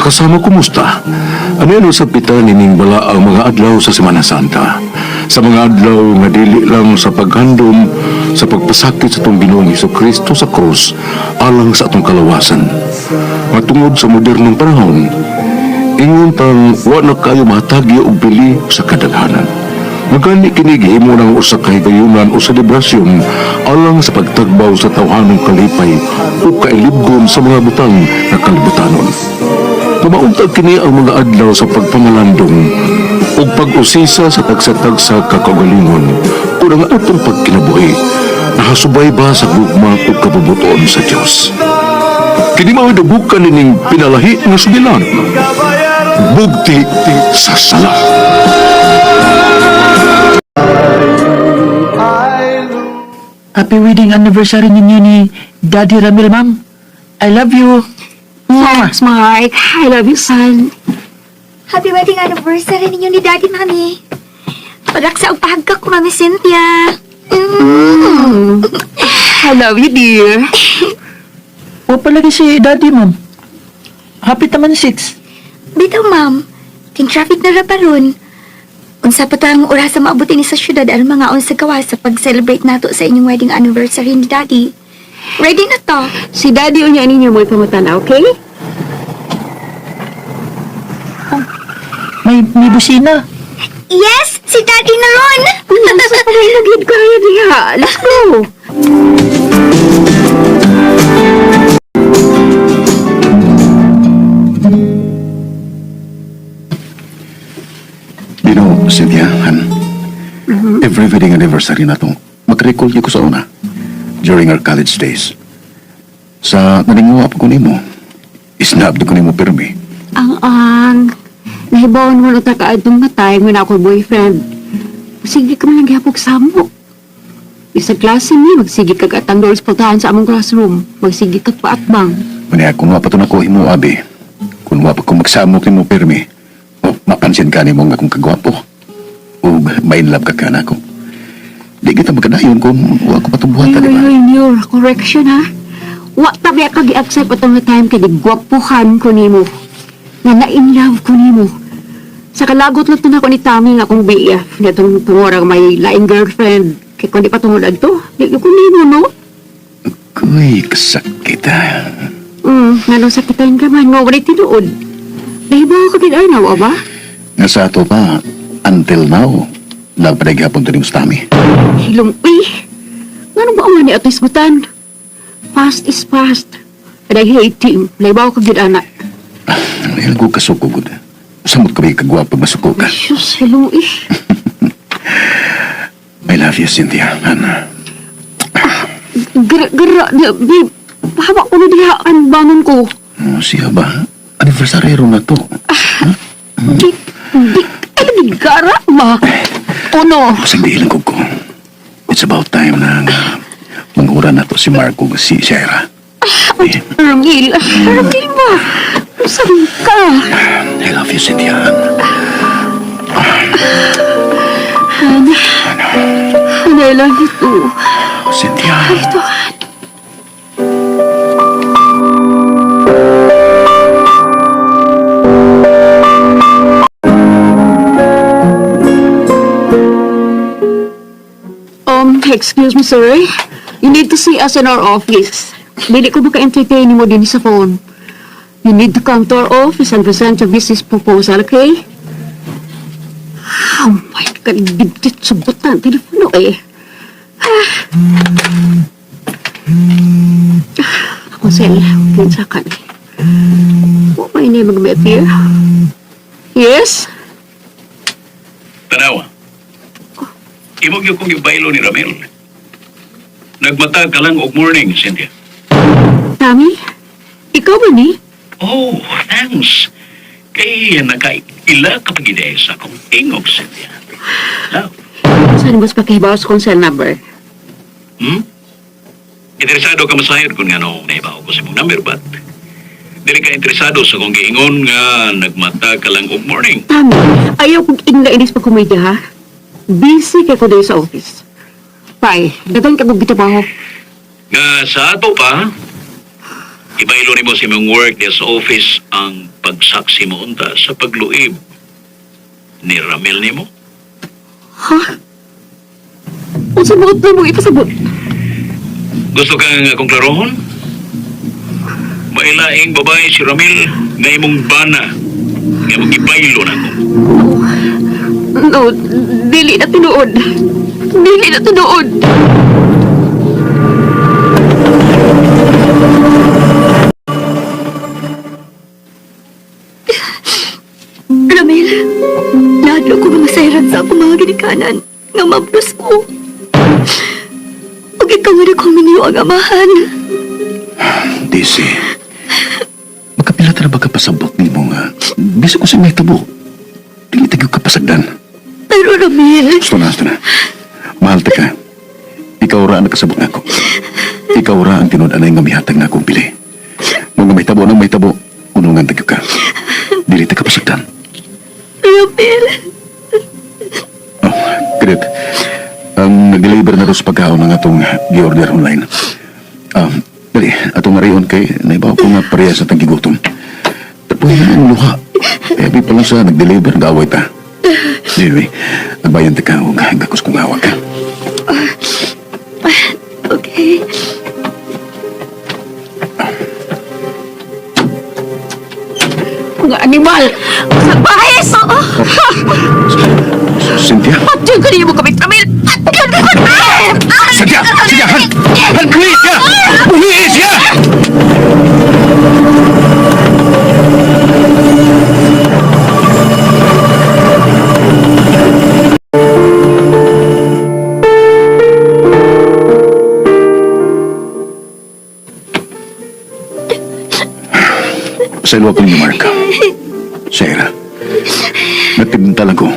Mga kasama, kumusta? Ano yan sa pita nining bala ang mga adlaw sa Semana Santa? Sa mga adlaw nga dili lang sa paghandom sa pagpasakit sa atong Ginoong Kristo sa krus alang sa atong kalawasan. Matungod sa modernong panahon, ingon tang wa na kayo mahatagi og bili sa kadaghanan. Magani kini gihimo ng usa ka higayunan o selebrasyon alang sa pagtagbaw sa tawhanong kalipay o kailibgon sa mga butang nga kalibutanon. Tumauntag kini ang mga adlaw sa pagpamalandong ug pag-usisa sa tagsa-tagsa ka kaugalingon kung ang atong pagkinabuhi nakasubay ba sa gugma ug kabubuton sa Dios. Kini mao dabukan nining pinalahi nga sugilan. Bugti sa sala. Happy wedding anniversary ninyo ni Daddy Ramil, ma'am. I love you. Mwah! Thanks, Mark. I love you, son. Happy wedding anniversary ninyo ni Daddy, Mami. Pagaksa og pahagka ko, Mami Cynthia. I love you, dear. O palagi si Daddy, ma'am. Happy taman 6. Bitaw, ma'am. King traffic na ra pa ron. Unsa pa tang orasa maabuti ni sa syudad aron mga unsa gawa sa pag-celebrate nato sa inyong wedding anniversary ni Daddy. Ready na to. Si Daddy unya ninyo mo'y pamutana, okay? May busina. Yes! Si Daddy na ron! Sa pangilagid ko rin diha. Let's go. You know, Cynthia, Han, every wedding anniversary na to, mag-recall niyo ko sa una, during our college days. Sa naninguha pa ko nimo, isnab ko nimo pirmi. Ang. Nahibawan mo na ta kaadtong nga time nga na ako boyfriend. Sige ka man lang gihapog samo. Isa klase ni, magsige kag atang doors pultahan sa among classroom. Magsige kag paatbang. Muna, kung wa pa to na ko himo, abi, kung wa pa ko magsamok nimo pirmi, o mapansin ka nimo nga akong kagwapo, o ma-inlove ka ka na ako. Di kita magkadayon kung wa ko patubuhan Ay, ta, di ay, ba? ay, Nure, correction ha. Wa tabi ka gi-accept atong nga time kay gigwapuhan ko nimo. Nga na-in love ko nimo. Sa kalagot lang to na ko ni Tommy nga akong BF. Na itong tungod may laing girlfriend. Kay kung di pa tungod adto, di ko nimo, no? Kuy, kasakit ah. Nga nung sakitan ka man, nga wala'y tinuod. Nahibaw ka gid ay, nawa ba? Nga sa ato pa, until now, love pa gihapon to nimo sa Tommy. Hilong, uy! Nga nung ba ni ato isgutan? Past is past. And I hate him. Nahibaw ka gid, anak. Ay, ko kasuko gud. Samot ka ba yung kagwapo masuko ka? Diyos, hello eh. I love you, Cynthia. Ana. Gara, gara, di, babe. Pahawa ko na diha ang bangon ko. Oh, siya ba? Anniversary ro na to. Di, di, ay, di, gara ba? Uno. Basig di ilang ko. It's about time na nga manghura na to si Marco ug si Shaira. Eh, Ramil, Ramil ba? Saan ka? I love you, Cynthia. Han, Han, I love you too. Cynthia. Ay, ito, Han. Excuse me, sir. You need to see us in our office. Dili ko maka-entertain mo din sa phone. You need to come to our office and present your business proposal, okay? Oh my God, bigtit subutan. Telepono eh. Ako sel, kinsa ka ni. Wa may ni mag-appear. Yes? Tanawa. Imo gyud kong gibaylo ni Ramil. Nagmata ka lang og morning, Cynthia. Tommy? Ikaw ba ni? Oh, thanks. Kay nakaila ka pag sa akong tingog, Cynthia. Love. Saan mas pakihibaw sa kong cell number? Interesado ka masayod kung ngano naibaw ko sa imong number, but dili ka interesado sa kong giingon nga nagmata ka lang og morning. Tommy, ayaw kong ingla inis pa komedya ha. Busy kay ko dahil sa office. Pai, dagan ka kong gitabaho. Nga sa ato pa, iba Gibaylo nimo sa imong work diya sa office ang pagsaksi mo unta sa pagluib ni Ramil nimo. Ha? Unsa mo na mong ipasabot? Gusto ka nga akong klarohon? Mailaing babae si Ramil nga imong bana nga imong gibaylo nako. No, dili na tinuod. Dili na tinuod. Ramil, nahadlok ko nga masayran sa akong mga ginikanan nga mablos ko. Ug ikaw nga akong minyo ang amahan. Daisy, makapila ta na ba kapasabot nimo nga? Bisa ko sa may tabo. Dili tayo kapasagdan. Pero Ramil, Gusto na, gusto na. Mahal ta ka. Ikaw ra ang nakasabot nako. Ikaw ra ang tinud-anay nga mihatag na akong pili. Mga may tabo nang may tabo, unungan tayo ka. Dili ta kapasagdan. Ramil. Oh, Kredit. Ang nag-deliver na ro sa pagkaon ng atong gi-order online. Ah, dali, atong marion kay naibaw ko nga pareha sa tanggigutom. Tapoy na ang luha. Kaya di pa lang sa nag-deliver, gaaway ta. Anyway, agbayan ta ka o gakos kong awag ka. Okay. Mga animal! Sa bahis! Oo. Cynthia? Patyon ko niyo mo kami, Ramil! Patyon ko kami! Cynthia! Cynthia! Han! Han! Buhi siya! Buhi siya! Sa iluwa ko ninyo, Mark. Sa ira. Nagtibintalan ko.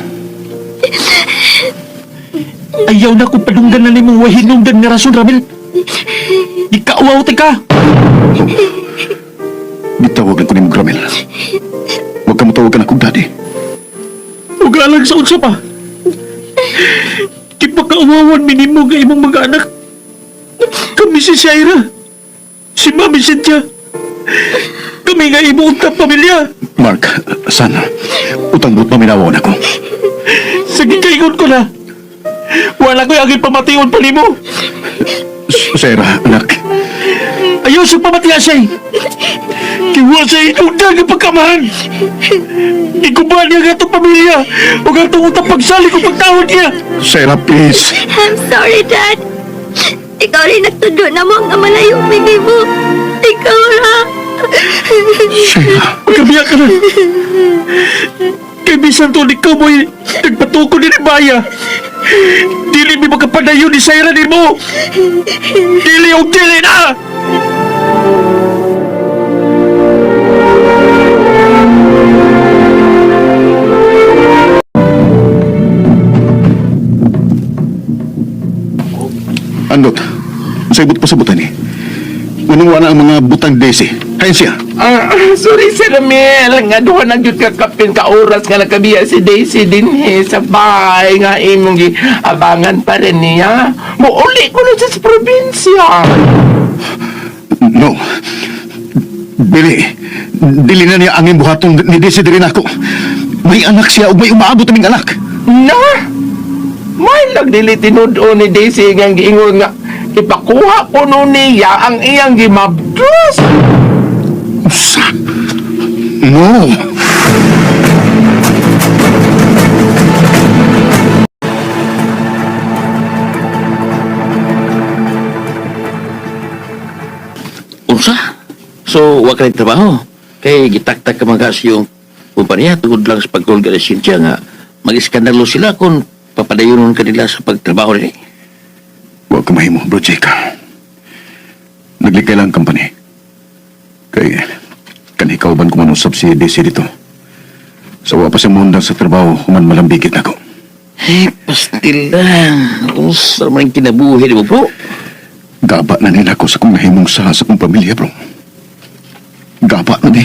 Ayaw na kong padunggan na nimong wahinungdan nga rason, Ramil. Ikauaw ti ka. Gitawag lang ko ni mo, Ramil. Huwag ka mo tawagan akong daddy. Ug alang sa unsa pa. Kipakauwawan minimo nga imong mga anak. Kami si Shaira. Si Mami Cynthia. Kami nga imong untang pamilya. Mark, sana. Utang buot maminawaon ako. Sige kaingon ko na. Wala ko'y aging pamation pa nimo. Sarah, anak. Ayaw sa pamatiya siya. Kiwa sa inundang nga pagkamahan. Ikuba niya ang atong pamilya. Ug atong utang pagsalig ug pagtahod niya. Sarah, please. I'm sorry, Dad. Ikaw rin nagtudo na mo nga malayo mi mo. Ikaw ra. Sarah. Magkabiya ka na. Kay bisan to ikaw mo'y nagpatukod ni Baya. Dili mi makapadayon ni Saira ni mo. Dili o dili na! Andot, sa ibot pa sa butan eh. Manong wala ang mga butang Daisy. Kain siya. Ah, sorry Sir Ramil, nga duha na gyud ka kapin ka oras nga nakabiya si Daisy dinhi sa bahay nga imong giabangan pa rin niya. Muuli ko na siya sa probinsya. No. Dili. Dili na niya ang buhaton ni Daisy diri nako. May anak siya o may umaabot naming anak. Na! May nagdili tinud-o ni Daisy nga giingon nga ipakuha ko no niya ang iyang gimabdos. Usa. No. Unsa? So, wa ka trabaho. Kay gitaktak ka mga sa iyong kumpanya tungod lang sa pagkulga ni Cynthia nga mag-iskandalo sila kung papadayonon ka nila sa pagtrabaho nila. Huwag ka mahimo, bro Jake. Naglikay lang ang company. Kay, kan ikaw ban kumanusap si Daisy dito. Sa wa pa siya muundang sa trabaho, human malambigit ako. Eh, pastil lang. Unsa man ang kinabuhi di mo, bro? Gaba na nila ako sa kong nahimong sa kong pamilya, bro. Gaba na ni.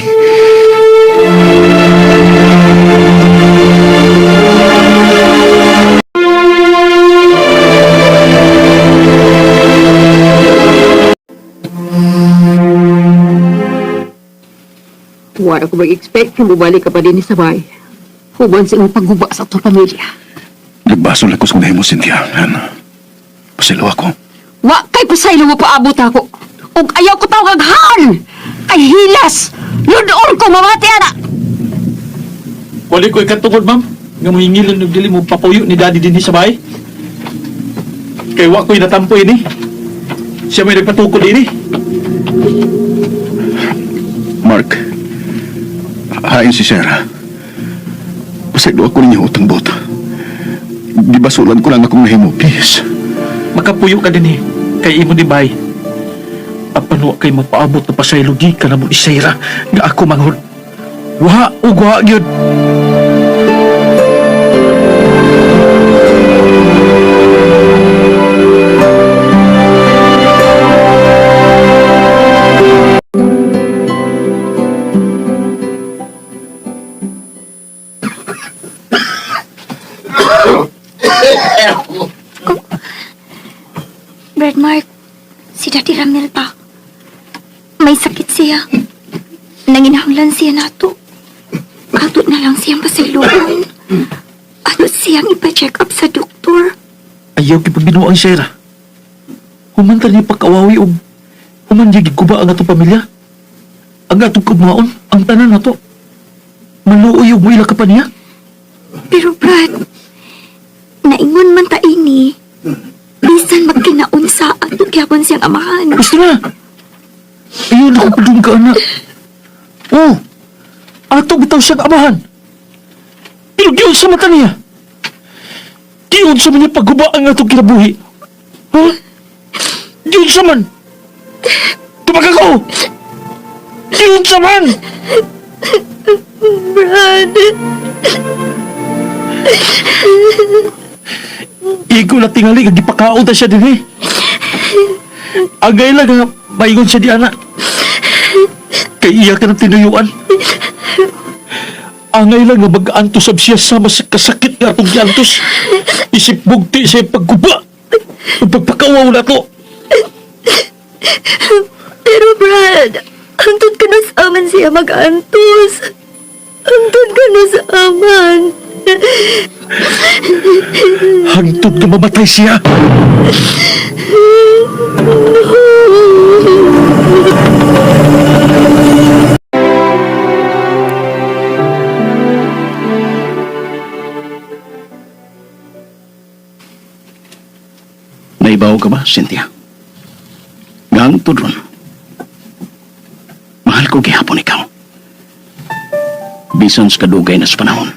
Wala ko mag-expect kung bumalik ka pa din sa bahay. Huban sa imong pagguba sa atong pamilya. Nagbaso lang ko sa mo, Cynthia. Han, pasilo ako. Wa kay pasaylo mo paabot ako. Ug ayaw ko tawag han! Kay hilas! Ludoon ko mamati ana! Wala ko ikatungod, ma'am. Nga muhingilan ng dili mo papuyo ni daddy din sa bahay. Kay wa ko'y natampo ini. Siya may nagpatukod ini. Mark, hain si Sarah. Pasaylo ako ninyo utang bot. Gibasulan ko lang akong nahimo, please. Makapuyo ka din eh. Kay imo ni bay. Apan wa kay mapaabot na pasaylo gikan na mo ni Sarah nga ako manghod. Wa ug wa gyud. Brad Mark, si Daddy Ramil pa. May sakit siya. Nanginahanglan siya nato. Ato na lang siyang pasayloon. Ato siyang ipa-check up sa doktor. Ayaw kipagbinuang Sarah. Humanta niya pagkawawi og human niya giguba ang atong pamilya. Ang atong kugmaon, ang tanan nato. Maluoy og muila ka pa niya. Pero Brad, naingon man ta ini. Bisan magkinaunsa ato gyapon siyang amahan. Gusto na. Ayun ako padung ka anak. Oh, ato bitaw siyang amahan. Pero giyon sa mata niya. Giyon sa man niya pagguba ang atong kinabuhi. Huh? Giyon sa man. Tumag ako. Giyon sa man. Brad, Igo na tingali, nga gipakaon ta siya din eh. Agay lang nga, maingon siya di anak. Kay iya ka ng tinuyuan. Angay lang nga mag-antos ab siya sama sa kasakit nga atong giantos. Isip bugti siya pagguba. Ug pagpakawaw na to. pero Brad, antod ka na sa aman siya mag-antos. Antod ka na sa aman. Hangtod nga mamatay siya. Naibaw ka ba, Cynthia? Gangtod ron. Mahal ko gihapon ikaw. Bisan sa kadugay na sa panahon.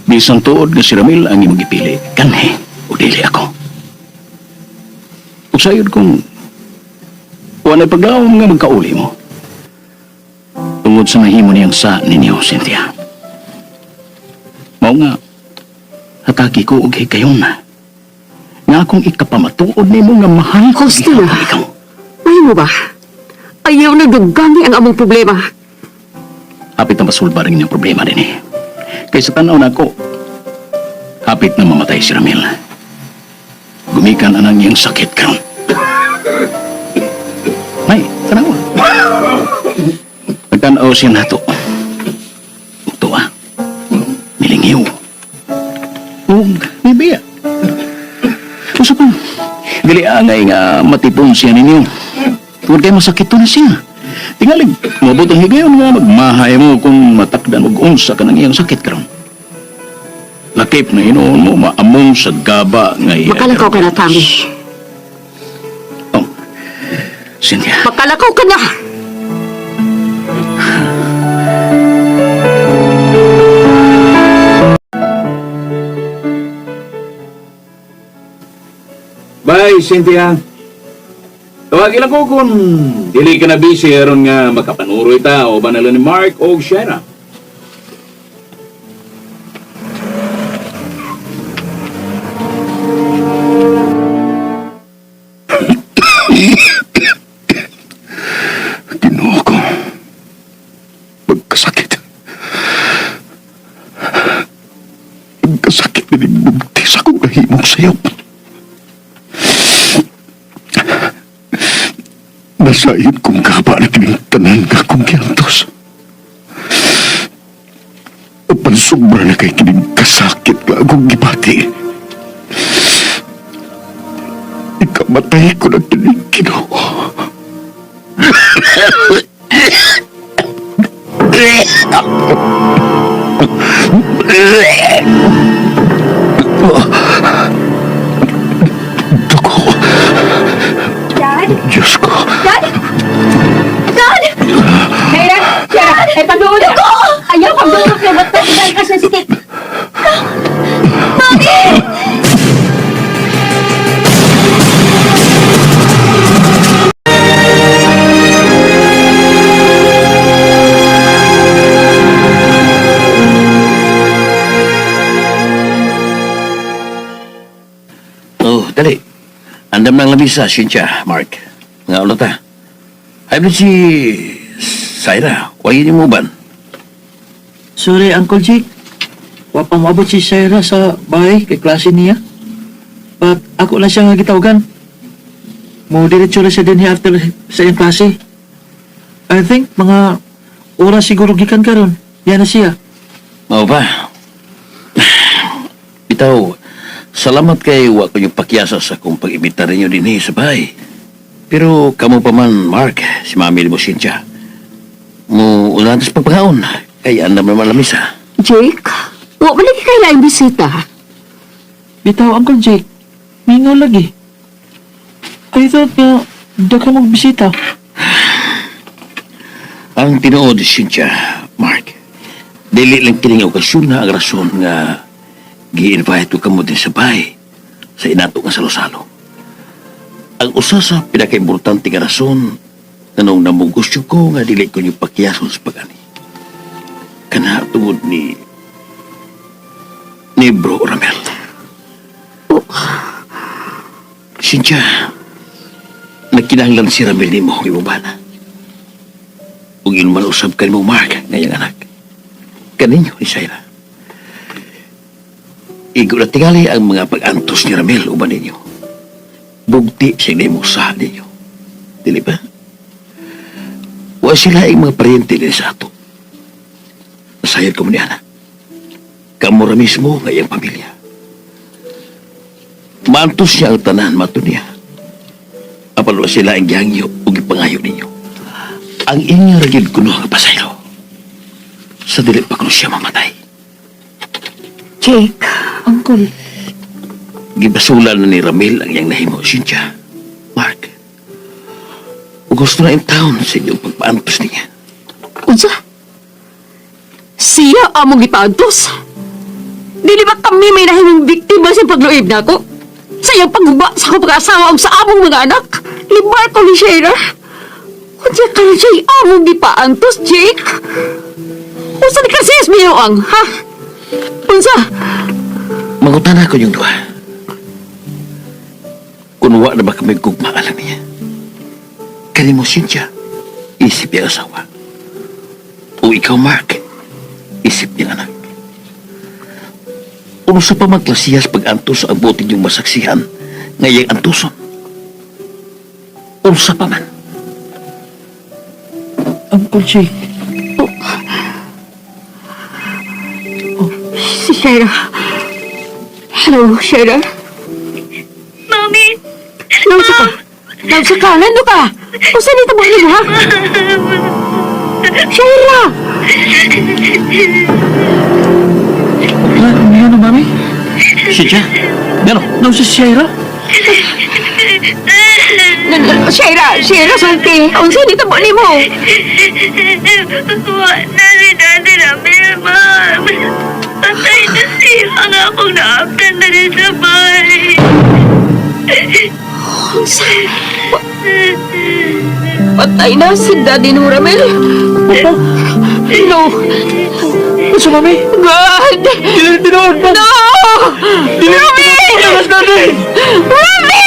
Bisan tuod nga si Ramil ang imong gipili, kanhi o dili ako. Ug sayod kung walay paglaom nga magkauli mo. Tungod sa nahimo niyang sa ninyo, Cynthia. Mao nga, hatagi ko og higayon na nga akong ikapamatuod nimo nga mahal ko Gusto na. gihapon ikaw. Ayaw mo ba? Ayaw na dugani ang among problema. Hapit na masulba rin yung problema din eh. Kaysa tanaw na ako, hapit na mamatay si Ramil. Gumikan anang iyang sakit karon. May, tanaw. Nagtanaw siya nato. Ugto ah. Milingiw. Ug, mibiya. Usa pa, dili angay nga matipon siya ninyo. Tungod kay masakit to na siya. Tingalig, mabot ang higayon nga magmahay mo kung matakdan og unsa ka ng iyang sakit karon. Lakip na hinuon mo maamong sa gaba nga iya. Makalakaw ka na, Tommy. Oh, Cynthia. Makalakaw ka na! Bye, Cynthia. Tawagin lang ko kung dili ka na busy aron nga makapanuroy ta o banalo ni Mark o Shera. Ginoo ko. Pagkasakit. Pagkasakit na bugtis akong nahimong sayop. Nasayon kong kaba na kining tanan nga akong giantos. Upan sobra na kay kining kasakit nga akong gibati. Ikamatay ko na kining Ginoo. Dugo. Dad? Diyos ko. Dad? Dad! Shaira! Shaira! Ay, pagduol ka! Ayaw, pagduol ka! Ba't ka ka sensitive? Oh, dali. Andam ng lamisa, Cynthia, Mark. Nga ulo ta. Ay, ba si Syra, wag yun yung uban. Sorry, Uncle Jake. Wa pa moabot si Shaira sa bahay kay klase niya. But ako lang siya nga gitawagan. Mo diretso na siya din after sa iyang klase. I think mga oras siguro gikan karon. Yan na siya. Mao ba? Bitaw, salamat kay wa ko yung pakyasa sa kong pag-imbita ninyo din sa bahay. Pero kamo pa man, Mark, si mami ni mo Cynthia. Mo ulan sa pagpangaon, kay andam naman lamisa. Jake, wa man lagi kay laing bisita. Bitaw, Uncle Jake. Mingaw lagi. I thought nga daghan magbisita. Ang tinuod, Cynthia, Mark, dili lang kining okasyon na ang rason nga gi-invite ko kamo din sa bahay sa inato nga salo-salo. Ang usa sa pinakaimportante nga rason nganong namugusyo ko nga dili ko niyo pakiyason sa pag-ani. Kana tungod ni Bro Ramel. Cynthia, nagkinahanglan si Ramel nimo ang imong bana. Ug yun man usab kanimo Mark ngayang anak. Kaninyo ni Shaira. Igo na tingali ang mga pag-antos ni Ramel uban ninyo. Bugti siya nimo sa ninyo. Dili ba? Wa sila ang mga paryente din sa ato. Nasayod ko mo ni anak. Kamo ra mismo nga iyang pamilya. Maantos niya ang tanan mato niya. Apan wa sila ang gihangyo ug gipangayo ninyo. Ang inyo ra gyud kuno nga pasaylo. Sa dili pa kuno siya mamatay. Jake, Uncle, Gibasulan na ni Ramil ang iyang nahimo, Cynthia. Mark. Ug gusto na in town sa inyong pagpaantos niya. unsa? Siya among gipaantos. Dili ba kami may nahimong biktima sa pagluib nako? Sa iyang pagguba sa akong pag-asawa ug sa among mga anak? Ni Marco ni Shaira? Unsa karon siya among gipaantos, Jake? Unsa ni kasi ang, ha? Unsa? Mangutana ko yung duha. Kung wa na ba kami gugma alam niya. Kanimo, Cynthia, isip niya asawa. O ikaw, Mark, isip niya anak. Unsa pa magklasiyas pag-antos ang buti niyong masaksihan ngayang antuson. Unsa pa man. Uncle Jake. Si Shaira. Hello, Shaira. Mami! Nausa ka? Nausa ka? Nando ka? Unsa ni tabo nimo, ha? Shaira! Ha, ano, mami? Cynthia, gano? Nausa si Shaira? Shaira, Shaira, sulti. Unsa ni tabo nimo? Wa na si Daddy Ramil, ma'am. Patay na siya ang akong naabtan na rin sa bahay. Unsa? Patay na si Daddy no, Ramil. No. Unsa, mami? God! Dili tinuod ba? No! Ramil! Daddy! Ramil!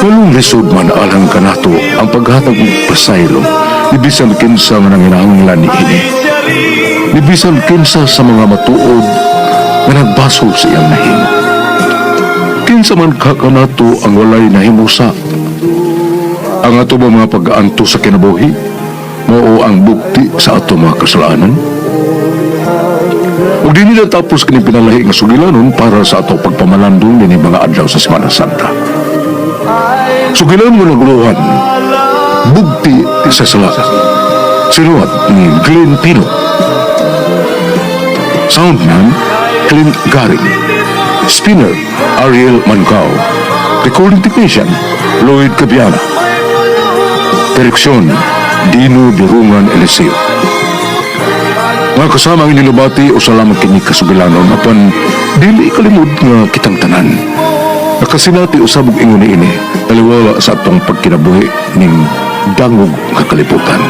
Nganong lisod man alang kanato ang paghatag og pasaylo ni bisan kinsa nga nanginahanglan ni ini. Ni bisan kinsa sa mga matuod nga nagbasol sa iyang nahimo. Kinsa man ka kanato ang walay nahimusa. Ang ato ba mga pag-aanto sa kinabuhi, mao ang bukti sa ato mga kasalanan? Ug di nila tapos kini pinalahi nga sugilanon para sa ato pagpamalandong dinhi mga adlaw sa Semana Santa. Sugilan mo naguluhan, bugti sa sala. Sinuwat ni Glenn Pino. Soundman, Clint Garing. Spinner, Ariel Mancao. Recording technician, Lloyd Cabiana. Direksyon, Dino Durungan Eliseo. Mga kasama ang inilubati o salamat kini kasugilanon apan dili kalimod nga kitang tanan. Nakasinati usab og ingon niini taliwala sa atong pagkinabuhi ning dangog nga kalibutan.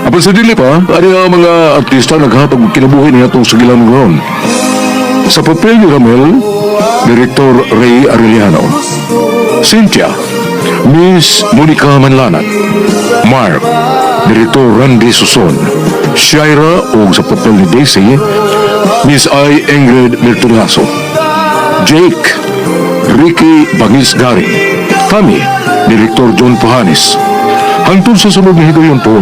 Apan sa dili pa, ani ang mga artista naghatag og kinabuhi ni atong sugilanon ron. Sa papel ni Ramel, Direktor Ray Arellano. Cynthia, Miss Monica Manlanat. Mark, Direktor Randy Suson. Shaira o sa papel ni Daisy, Miss I. Ingrid Mirtulaso. Jake, Ricky Bangis Garing. Tommy, Direktor John Pahanis. Hangtod sa sunod na higayon po,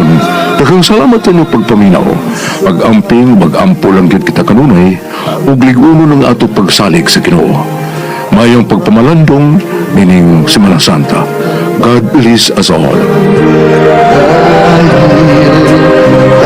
daghang salamat sa inyong pagpaminaw. Pag-amping, mag-ampo lang gyud kita kanunay, ug lig-uno ng ato pagsalig sa Ginoo. Mayong pagpamalandong nining Semana Santa. God bless us all.